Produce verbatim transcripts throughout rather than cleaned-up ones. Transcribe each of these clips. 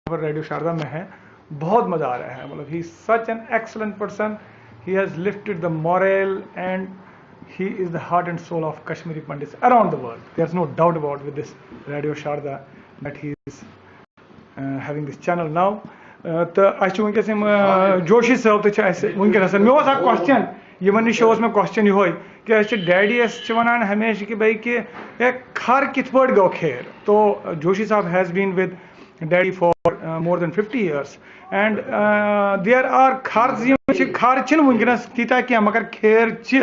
سفر ریڈیو شاردا میں ہے، بہت مزہ آ رہا ہے. مطلب، he is such an excellent person. He has lifted the morale and he is the heart and soul of Kashmiri Pandits around the world. There's no doubt about with this Radio Sharda that he is uh, having this channel now. Uh, تہٕ اَسہِ چھُ وٕنکیٚس یِم، uh, Joshi صٲب تہِ چھِ اَسہِ وٕنکیٚنَس. مےٚ اوس اَکھ question، یِمَن نِش اوس مےٚ question یِہوٚے، کہِ اَسہِ چھِ daddy یَس چھِ وَنان ہمیشہِ کہِ بھائی کہِ ہے، خر کِتھ پٲٹھۍ گوٚو خیر؟ تو، uh, Joshi Saab has been with daddy for, uh, more than fifty years. And, uh, there are خر یِم چھِ، خر چھِنہٕ وٕنکیٚنَس تیٖتیٛاہ کینٛہہ، مگر خیر چھِ.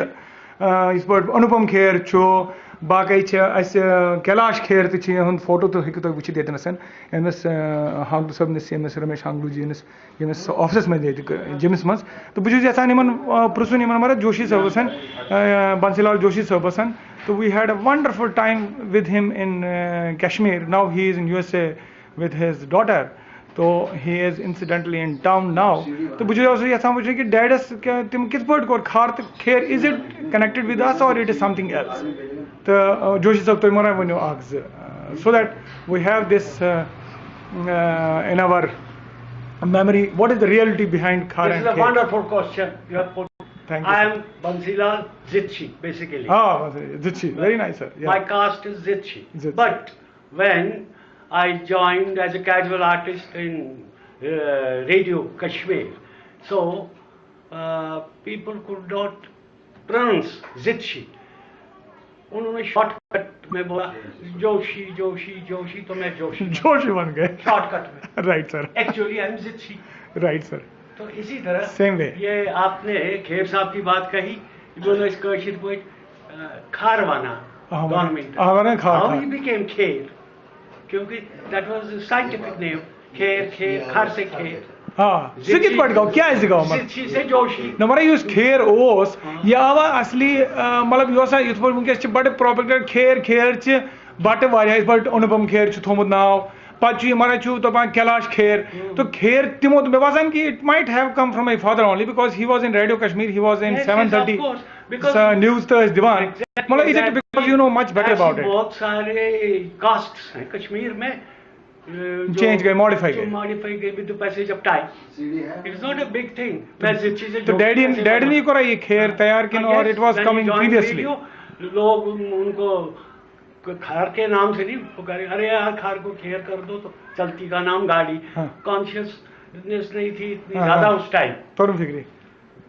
آ، یِتھ پٲٹھۍ انوپم کھیر چھُ، باقٕے چھِ اَسہِ، آ، کیلاش کھیر تہِ چھِ، یِہُنٛد فوٹو تہِ ہیٚکِو تُہۍ وٕچھِتھ ییٚتنَس، أمِس، آ، ہانٛگلہٕ صٲبنِس، ییٚمِس رمیش ہانٛگلوٗ جی یَنَس، ییٚمِس آفسَس منٛز ییٚتہِ ک-، جِمَس منٛز. تہٕ بہٕ چھُس یَژھان یِمَن، آ، پرٛژھُن یِمَن مطلب جوشی صٲبَس، آ، بنسی لال جوشی صٲبَس. تہٕ we had a wonderful time with him in, آ، Kashmir. Now he is in U S A with his daughter. To he is incidentally in town now. تہٕ بہٕ چھُس یَژھان وٕچھُن کہِ daddyس کیٛاہ، تِم کِتھ پٲٹھۍ کوٚر خر تہٕ خیر، is it connected with us or it is something else? تہٕ، آ، جوشی صٲب، تُہۍ مہ ؤنِو اَکھ زٕ، آ، so that we have this, uh, uh, in our memory, what is the reality behind خر This is and a خیر? Wonderful question you have put. Thank you, I sir. Am Bansila Zitshi, basically. Ah, Zitshi. Very nice, sir. Yeah. My caste is Zitshi. Zitshi. But when I joined as a casual artist in uh, Radio Kashmir, so uh, people could not pronounce Zitshi. उन्होंने shortcut में बोला जोशी जोशी जोशी, तो मैं जोशी जोशी बन गए. Shortcut में. Right, sir. Actually, I am Zitshi. Right, sir. तो इसी तरह Same way. ये आपने खेर साहब की बात कही, इन्होंने इस कशिर को एक अ, खार वाना हाँ, गवर्नमेंट हाँ, वाना खार, How खार. He became खेर, क्योंकि that was scientific name. Kher Kher खार से खेर. हाँ, سُہ کِتھ پٲٹھۍ گوٚو؟ کیٛازِ گوٚو یِمَن؟ Zitshi से जोशी. نہ، مگر یُس خیر اوس، یہِ آوا اصلی، آ، مطلب، یہِ اوسا یِتھ پٲٹھۍ وٕنکیٚس چھِ بَڑٕ پراپیگیٹ خیر، خیر چھِ بَٹہٕ واریاہ، یِتھ پٲٹھۍ انوپم خیر چھُ تھوٚومُت ناو، پَتہٕ چھُ یہِ مَران چھُ دَپان کیلاش خیر، تہٕ خیر تِمو، مےٚ باسان کہِ it might have come from my father only because he was in Radio Kashmir, he was in Yes, yes, seven thirty of course, because news تہٕ ٲسۍ دِوان. Exactly, مطلب، is it exactly. because you know much better about ایسے it? بہت سارے casts ہیں کشمیر میں. جو- Change گئے, modify جو گئے. Modify گئے with the passage of time. It's not a big thing. میں زچی سے تو ڈیڈی ڈیڈی نے کرا یہ خیر تیار کن اور it was coming previously. لوگ ان کو کھار کے نام سے نہیں پکارے, ارے یار کھار کو خیر کر دو, تو چلتی کا نام گاڑی. ہاں. کانشیسنیس نہیں تھی اتنی ہاں، زیادہ ہاں. اس ٹائم. ترم فکری.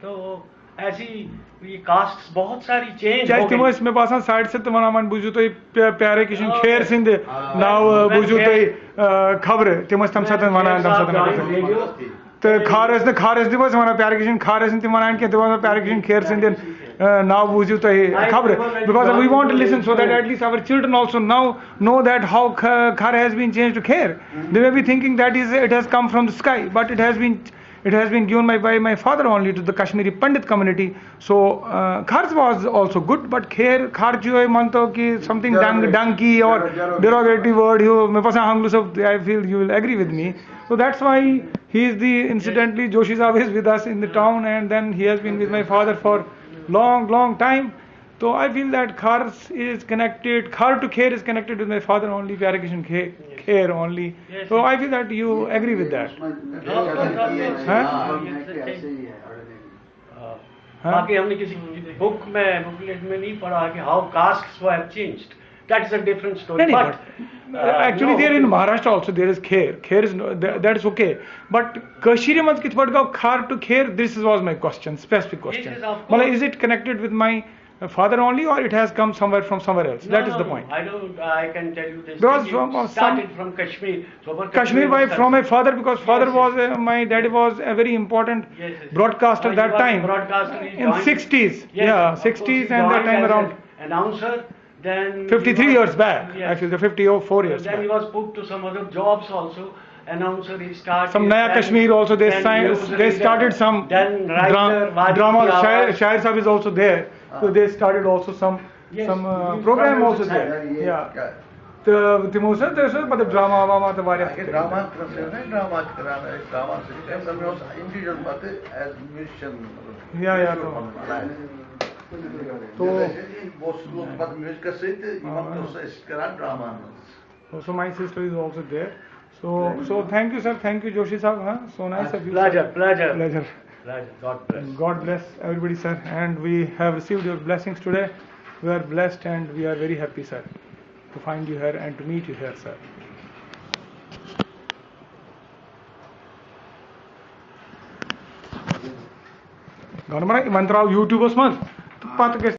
تو ایسی یہ کاسٹ بہت ساری چینج کیازِ ہو تِم گئی. ٲسۍ مےٚ باسان ساڑِ ستھ وَنان, وۄنۍ بوٗزِو تُہۍ پے- پیارے کِشن آ، خیر سٕنٛدِ آ، ناوٕ, وۄنۍ بوٗزِو خیر. تُہۍ, آ, خبرٕ, تِم ٲسۍ تَمہِ ساتہٕ وَنان, تَمہِ ساتہٕ وَنان. تہٕ خار ٲسۍ نہٕ, خار ٲسۍ نہٕ تِم ٲسۍ وَنان پیارے کِشن خیر سٕنٛدِ تِم وَنان کینٛہہ, تِم ٲسۍ وَنان پیارے کِشن خیر سٕنٛدِ, آ, ناوٕ بوٗزِو تُہۍ خبرٕ, because we want to listen so that at least our children also now know that how Kha- Khar has been changed to Kher. They may be thinking that is it has come from the sky, but it has been it has been given by, by my father only to the Kashmiri Pandit community. So uh, Khar was also good, but Kher, Khar جو ہے مانتا ہوں کہ something dang, danky or derogatory word ہیو, مےٚ باسان ہنگلو صٲب, I feel you will agree with me. So that's why he is the, incidentally, Joshi Saab is with us in the town, and then he has been with my father for long, long time. So I feel that Khar is connected, Khar to Kher is connected with my father only, Pyare Kishan Kher, Kher only. So I feel that you agree with that. Of course, of course. Huh? Yes, sir, thank you. Huh? باقی ہم نے کسی book میں, booklet میں نہیں پڑھا کہ how castes were changed. That is a different story. نہیں, نہیں, But, but, uh, actually, there in Maharashtra also there is Kher. Kher is no, that, that is okay. But کٔشیٖرِ منٛز کِتھ پٲٹھۍ گوٚو Khar to Kher? This is was my question, specific question. Yes, yes, of course. مطلب, is it connected with my uh, father only, or it has come somewhere from somewhere else? That is the point. I don't. I can tell you this. Because It from, uh, started some- from Kashmir. So for Kashmir by from my father, because father was, uh, my daddy was a very important Yes, yes. broadcaster He that was a time. Broadcaster. He In joined- sixties, Yes, yeah, of course, he sixties and that joined time as around. An announcer. Then Fifty-three he was- years back, Yes. Actually, the fifty or four years Then he back. Was put to some other jobs also. Announcer he started. Some Naya then- Kashmir also, they then signed, news they reader, started some then dra- writer, Vadi drama. Ki Shahir, Awaaz. Shahir Saab is also there. So they started also some, Yes. some uh, program also there. Yeah. تہٕ تِمو سۭتۍ تہِ ٲسۍ پَتہٕ drama واما تہٕ واریاہ تہِ کٔرمٕتۍ. ڈراما تہِ ٲسۍ نا ڈراما تہِ کران ٲسۍ ڈراما سۭتۍ تَمہِ ساتہٕ مےٚ اوس اِنڈیٖجوَل پَتہٕ ایز میوٗزِشَن یا یا تو تو بہٕ اوسُس لوٚگ پَتہٕ میوٗزِکَس سۭتۍ تہٕ یِمَن تہِ اوس اَسہِ کران ڈراماہَن منٛز. So my sister is also there. So, so thank you, sir. Thank you, Joshi sir. Huh? So nice of you, sir. Pleasure, pleasure. Pleasure. Pleasure. God bless. God bless everybody, sir. And we have received your blessings today. We are blessed and we are very happy, sir, to find you here and to meet you here, sir. گنمرا یِمن ترٛاو YouTube-س منٛز تہٕ پتہٕ گژھِ